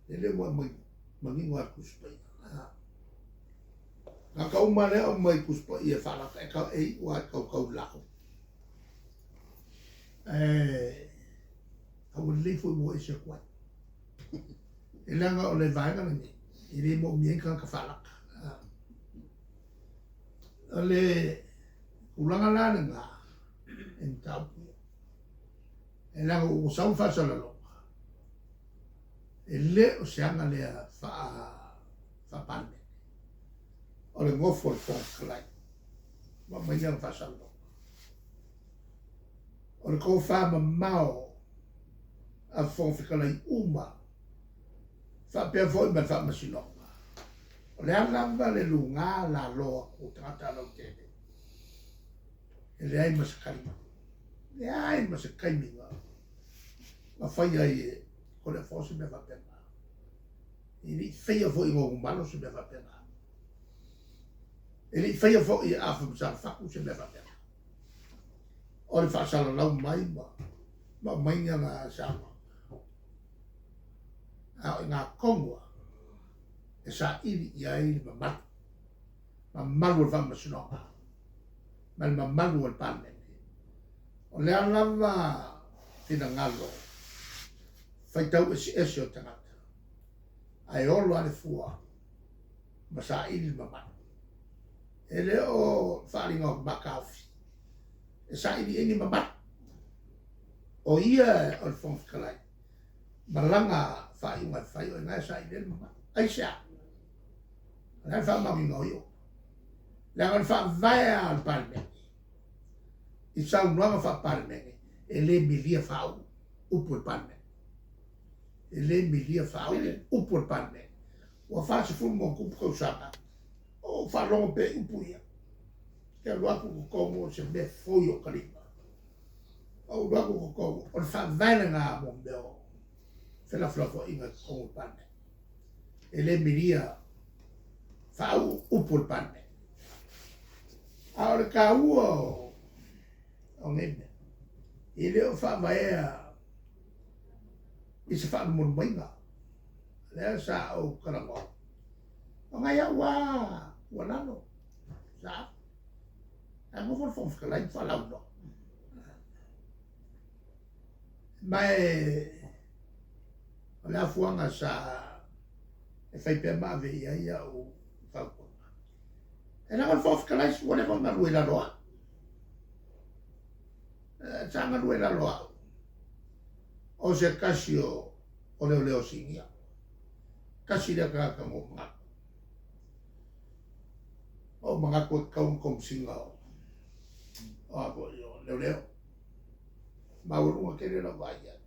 Lele ua aumai manino lava i le Tusi Paia. Tagata uma lea e aumai i Tusi Paia e faalata e e iu lava i tautau i laau. Ae a ua lelei foi ua o ese atu ai. E leaga o le vaega lenei, e le moomia ai ni tagata faalata. O le tulaga la lena i mataupu ia. E leaga ua sau le faasalalauga, e le o se aga lea faa-Palemene. O le nofo a le Fofoga Fetalai ma aumai lana faasalalauga. O le tofa mamao a Fofoga Fetalai uma faapea foi ma le Faamasinoga, o le a lava le luga lalo atu o tagata lautele, e leai ma se taimi, leai ma se taimi na faia ai e Toleafoa se mea faapena. E le i faia foi e Nonumalo se mea faapena. E le i faia foi e Afa ma Salafatu se mea faapena. O le faasalalau mai ma aumai ni ana saunoaga, a o i ina tonu lava e saili i ai le mamalu, mamalu o le Faamasinoga ma le mamalu o le Palemene. O le a lava finagalo faitau eseese o tagata, ae olo lava le fua ma saili le mamalu. E le o le faaaliga o mataofi e saili i ai ni mamalu. O ia o le Fofoga Fetalai ma lana faaiuga e fai, o i ina e saili ai le mamalu. Aisea? O le a le faamaoniga o ia upu? Leaga o le faavae lava o le Palemene, i saunoaga faa-Palemene, e le milia faauu upu o le Palemene. E le milia faauu upu o le Palemene. Ua 40 ma ona tupu tausaga o ou faalogo pea i upu ia. Ou te alu atu i totonu o se mea fou i ou talima. Ou alu atu i totonu, o le faavae lena mo mea o felafolafoaiga i totonu o le Palemene. E le milia faauu upu o le Palemene. A o le taua o nei mea, e le o faavaea i se faalumalumaiga. Lea sa ou talanoa atu. O nai au lava tuualalo sa ave. Ae nofo le Fofoga Fetalai ma faalauiloa. Ma e o le afuaga sa e fai pea ma ave i ai au fautuaga. E leaga o le Fofoga Fetalai ua leva ona galue i lalo o au. Sa galue i lalo o au. O se tasi o o leoleo sinia. Tasi lea tagata na ou manatu. Na ou manatu e tatau ona Komesina o o a foi o leoleo. Maualuga tele lau vaai i ai.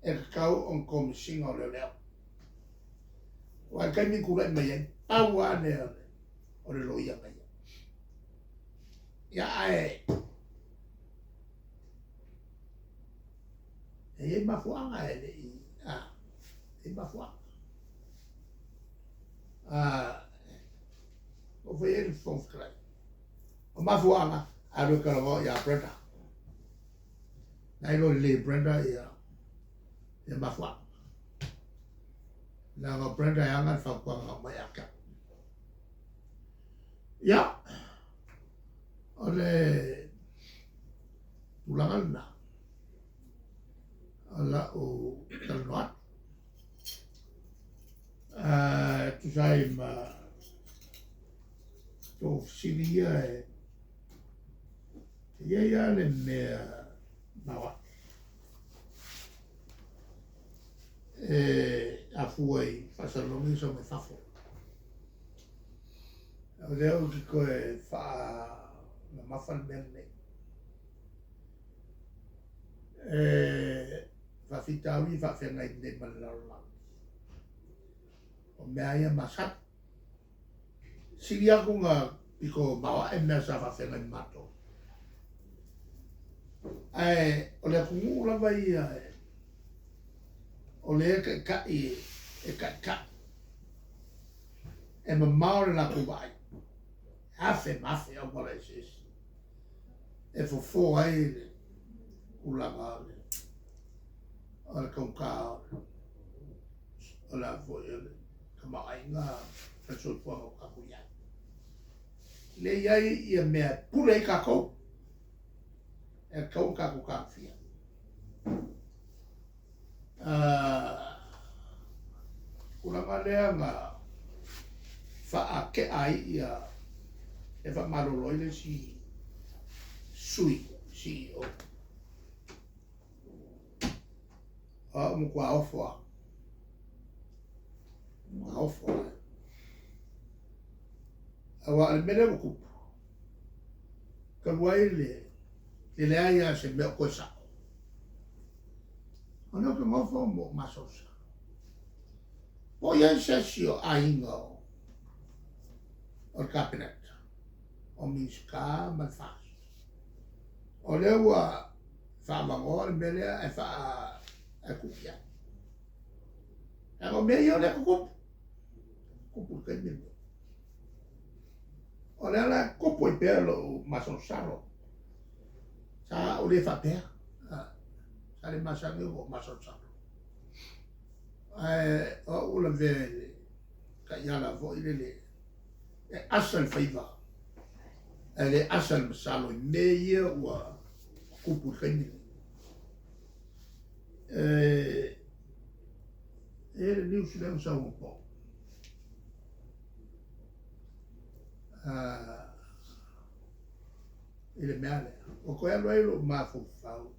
E tatau ona Komesina o leoleo. Aua i le taimi na tulai mai ai, pau lava lea o le loia na ia. Ia ae E i ai mafuaaga e le i, a, e i ai mafuaaga. A, ua fai ai le Fofoga Fetalai. O mafuaaga, alu e talanoa ia Brenda. Na iloa lelei e Brenda ia, ia mafuaaga. Leaga o Brenda e ana le fautuaga na aumai ia te au. Ia, o le tulaga lena. O la'u talanoa atu. E tusa ai ma tou fesili ia e i ai lava le mea maoae e afua i faasalalauga ia sau mai fafo. O lea ou te toe faamamafa le mea lenei. E faafitauli e faafeagai nei ma le lalolagi. O mea ia masani. Sili atu na pito maoae mea sa faafeagai ma matou. Ae o le atunuu lava ia o lea e taitai e taitai e mamao le latou vaai, e afe ma afe auala eseese e fofo ai le tulaga o le taugata o le. o le a foi o le tamaoaiga ma le soifuaga ua tatou i ai. Lea e i ai ia mea e pule ai tatou, e tatau ona tatou tagofia. Tulaga lea na faatea ai ia e faamalolo ai le isi sui CEO. O au matua ofo lava. Matua ofo lava. Aua o le mea lea ua tupu, talu ai le leai lava o se mea o toe sao. O lea ou te nofo ma ou masalosalo. Po o i ai se isi o aiga o le Kapeneta, o Minisita ma le FAST. O lea ua faavanoa le mea lea ae faa ae tuu i ai. Leaga o mea ia o lea e tutupu. Tutupu i le taimi lenei. O lea la e tupu ai pea lou masalosalo. Sa ou le faapea. Sa le masani ona ou masalosalo. Ae o au ua lavea i le taiala foi lele e asa le faiva ae le asa le masalo i mea ia ua tupu i le taimi lenei. E i ai le news lea na sau anapo. I le mea lea. Ua toe alu ai lou mafaufau i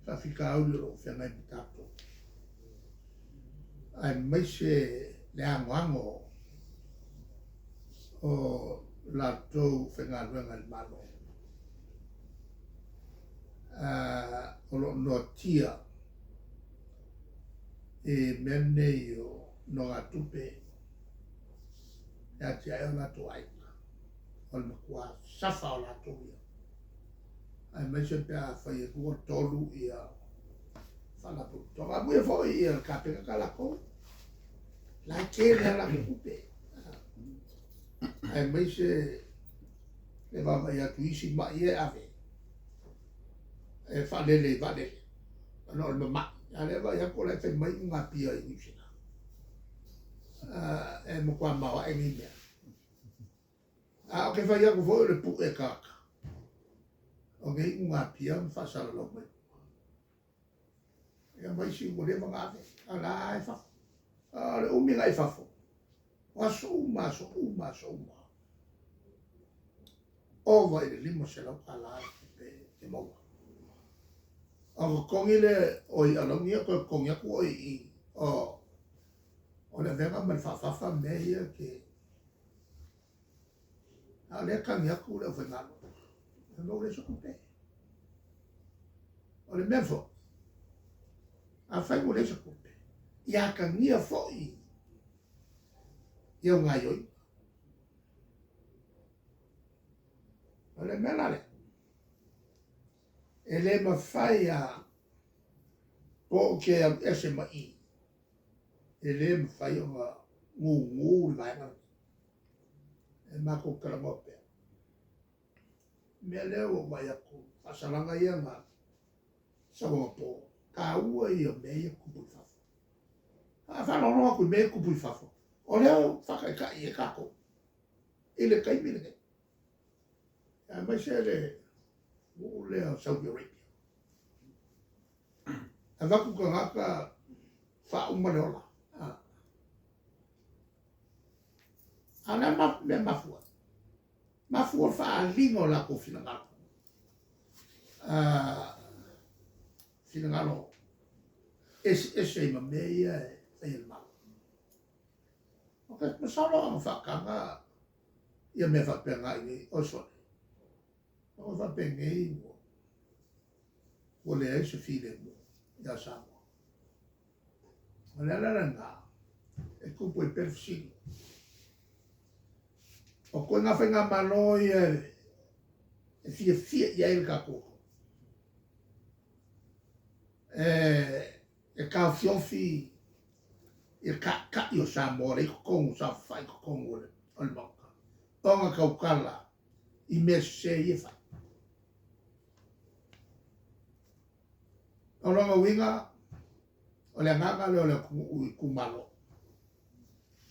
faafitauli o lo o feagai ma tatou, aemaise le anoano o latou faigaluega i le Malo o lo o noatia i mea nei o nogatupe e atiae ai o latou aiga. O le matua safa o latou ia, aemaise pe afai e lua tolu ia faalapotopotoga. Amuia foi ia le Kapeneta latou, la e tele a latou tupe, aemaise le vaavaai atu i isi mai ia e ave e faalele i vaalele ona o le mamai. A o lea e vaai atu o la e fai mai ugapia i Niu Sila. E matua maoae nei mea. A ou te fai atu foi o le pue tagata, o nei ugapia ma faasalalau mai. Ia ma isi ua leva ona ave, a o la e fafo. A o le umi ona e fafo, o aso uma, aso uma, aso uma. Ova i le $500 le tupe e maua. Ona totogi lea o i alauni ia, toe totogi atu oe i i. O le avega ma le faafafa mea ia e te... A o lea e tagi atu le aufaigaluega, e maua leai se tupe. O le mea foi, afai ua leai se tupe, ia atagia foi i au gaioiga. O le mea la lea, e le mafai lava po ou te alu ese mai i i, e le mafai ona gugu le vaega lenei. E matou te talanoa pea. O le mea lea ua ou vaai atu, faasalaga ia na sau anapo, taua ia o mea ia e tutupu i fafo. A faalogologo atu i mea ia e tutupu i fafo, o lea ua faataitai ai tatou i le taimi lenei. Aemaise le nuu lea o Saudi Arabia. Avatu tagata faauma le ola. A o le a mea mafua ai? Mafua le faaaliga o latou finagalo. Finagalo eseese ai ma mea ia e fai e le Malo. Masalo a na faataga ia mea faapena i inei, oi sole. Ua faapenei ua leai se filemu ia Samoa. O le ala lena e tupu ai pea le fesili. O ituaiga faigamalo ia e fiafia i ai le tatou atunuu. E taofiofi i le taitai o Samoa lea i totonu, saofafai i totonu o le Maota, ona tautala i mea sese ia e fai. O lona uiga, O le agaga lea o le atunuu i itumalo.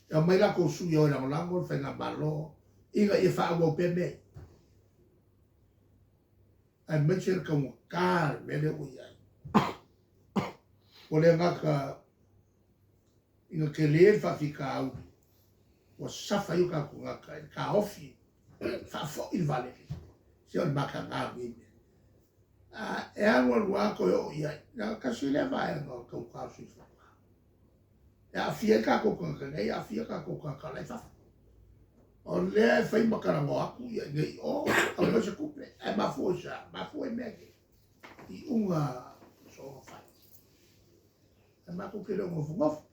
E omai latou sui e o e lagolago le Faigamalo ina ia faaauau pea mea ia. Aemaise le taugata le mea lea ua i ai. Ua le gata ina tele le faafitauli ua safa ai o tatou tagata i le taofi faafoi le vaalele, se o le mataga o nei mea. A e alu alu lava toe oo i ai, leaga tasi lea vaega o le taugata o le soifuaga. E aafia ai tatou tagata nei, aafia tatou tagata la e i fafo. O lea e fai ma talanoa atu ia i nei i o, aumai se tupe, ae mafua i se a? Mafua i mea nei, iuga soona fai. Ae matou te le o nofonofo.